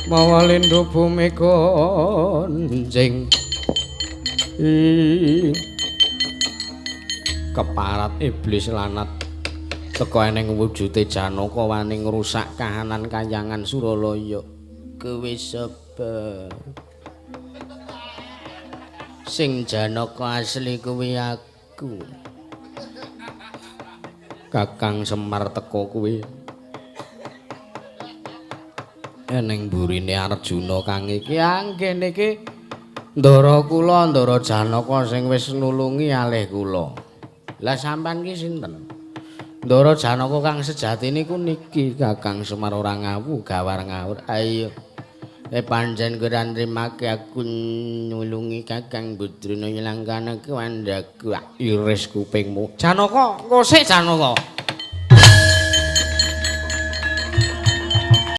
Mawa lindu bumi gonjing. Ing keparat iblis lanat teka eneng wujude Janaka wani ngrusak kahanan kayangan Suralaya. Kowe sapa? Sing Janaka asli kuwi aku. Kakang Semar teka kuwi. Eneng burine Arjuna kang iki anggene iki ndara kula ndara Janaka sing wis nulungi alih kula. Lah sampean ki sinten? Ndara Janaka kang sejati niku niki Kakang Semar ora ngawu gawar ngawur. Ayo. Pancen kowe ora nrimake aku nulungi Kakang Budruna nylangkane kuwandaku. Iris kupingmu. Janaka, engko sik Janaka.